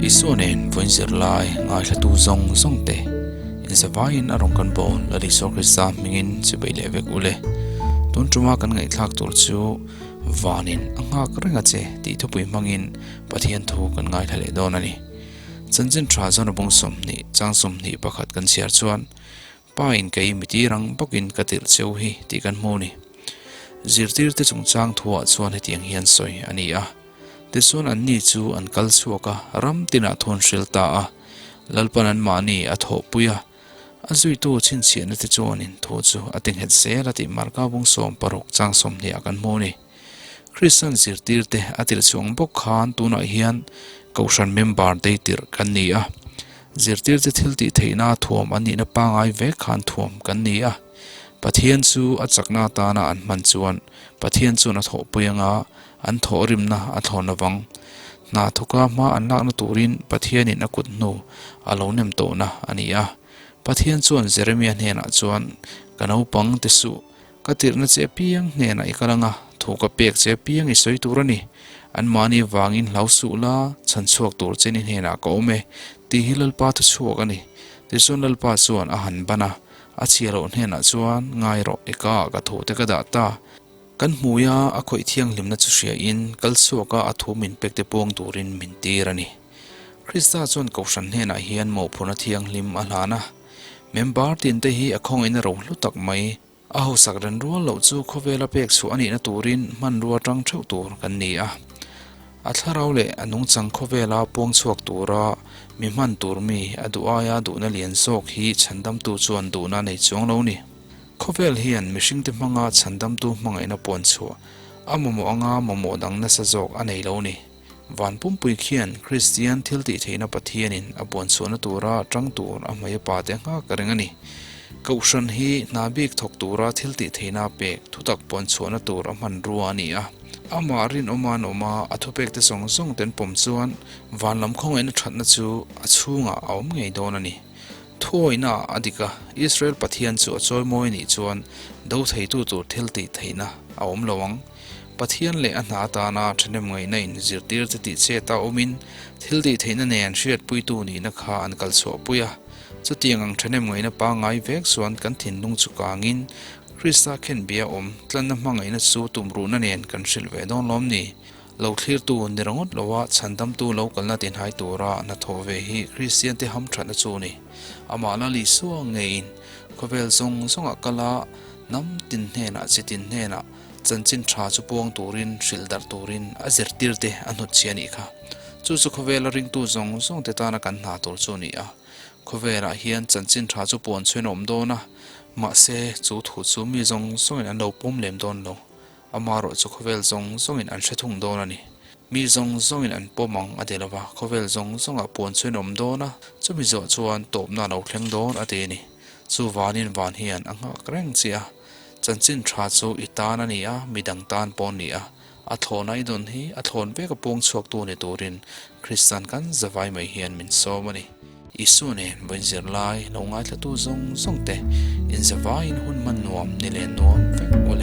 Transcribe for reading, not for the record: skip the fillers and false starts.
Isua nen vawiin zirlai ngaithlatu zawng zawng te inzavaiin a rawn kan bawl Lal Isua Krista hmingin chibai leh vek ule. Tun tuma kan ngaihthlak tur chu Vanin a nghak reng a che tih thupui hmangin Pathian thu kan ngaithla leh dawn a ni. Chanchin tha zawn a bung 20 chang 21 kan chhiar chuan Pa in kei mi tir ang bawkin ka tirh cheu hi tih kan hmu ni. Zirtirte chungchang thuah chuan hetiang hian sawi a ni a. Tichuan anni chu an kal chhuak a, ram tinah thu an hril ta a. Lalpan anmahni a thawhpui a, a zuitu chhinchhiahna te chuanin thu chu a ti nghet zel a tih Marka bung 60 chang 20 ah kan hmu ni. Kristian zirtirte a tirh chhuang bawk khan tunah hian Kohhran member te tirh kan ni a. Zirtirte thil tih theihna thuam an nihna pangai vek khan thuam kan ni a. Pathian chu a chakna atana an hman chuan Pathian chuan a thawhpui anga an thawhrimna a thlawn lovang. Hna thawka hma an lakna turin Pathianin a kut hnu a lo nem tawhna a ni a. Pathian chuan Jeremia hnenah chuan, Ka naupang te suh, Ka tirhna che apiang hnenah i kal anga, thu ka pek che apiang i sawi tur a ni. Anmahni vangin hlau suh la, chhan chhuak tur che ni hnenah ka awm e, tih hi Lalpa thu chhuak a ni. Tichuan Lalpa chuan a han ban a, a chhia loh hnenah chuan, Ngai rawh, i ka ah ka thu te ka dah ta. Kan hmuia a khawih thianghlimna chu hriain, kal chhuaka a thu min pek te puang turin min tir a ni. Krista chuan Kohhran hnenah hian mawhphurhna thianghlim a hlan a. Member tin te hi a khawngaihna ro hlu tak mai. A hausak ren rual loh chu khawvela pek chhuah a nihna turin hmanrua tang theuh tur kan ni a. A thlarau leh a nungchang khawvela puang chhuak tura mi hman tur mi a duh aia duhna lian zawk hi chhandamtu chuan duhna nei chuang lo ni. Khawvel hian mihringte hmanga chhandamtu hmangaihna puan chhuah a mamawh anga mamawh dang nasa zawk a nei lo ni. Van pumpui khian Kristian thil tih theihna Pathianin a buan chhuahna tura tang tur a hmei a pate nghak reng a ni. Kohhran hi hna bik thawk tura thil tih theihna pek thutak buan chhuahna tur a hmanrua a ni a. Amah rinawma an awm a, a thupekte zawng zawng ten pawm chuan van lam khawngaihna thatna chu a chhungah a awm ngei dawn a ni. Thuawihna a dik a, Israel Pathian chu a chawimawi nih chuan do theitu tur thil tih theihna a awm lo ang. Pathian leh a hna atana thahnem ngaihna in zirtir te tih chet a awmin thil tih theihna nen hriatpuitu nihna kha an kal chhuahpui a. Chutiang ang thahnem ngaihna pangngai vek chuan kan thinlung chu kangin Krista khenbia awm tlanna hmangaihna chu tumruhna nen kan hrilh ve dawn lawm ni? Lo thlirtu ni ringawt loa chhandamtu lo kalna tinhai tura hnathawh ve hi Kristiante hamthatna chu a ni. Amah Lal Isua ngeiin khawvel zawng zawngah kala hnam tin hnenah chi tin hnenah Chanchin tha chu puang turin, hrilh darh turin a zirtirte a hnutchhi a nih kha. Chu chu khawvela ringtu zawng zawngte tana kan hna tur chu a ni a. Khawvelah hian chanchin tha chu puan chhuin a awm dawn a, mahse chu thu chu mi zawng zawngin an lo pawm lem dawn lo. Amaherawh chu khawvel zawng zawngin an hre thung dawn a ni. Mi zawng zawngin an pawm ang a ti lova, khawvel zawng zawngah puan chhuin a awm dawn a, chumi zawh chuan tawpna a lo thleng dawn a ti a ni. Chu vanin van hian a nghak reng chiah a. Chanchin tha chu i tan a ni a, midang tan pawh a ni a. A thlawn a i dawn hi a thlawn vek a puang chhuaktu ni turin Kristian kan zavai mai hian min sawm a ni. Isua nen vawiin zirlai lo ngaithlatu zawng zawng te in zavaiin hun hman nuam ni leh nuam vek ule.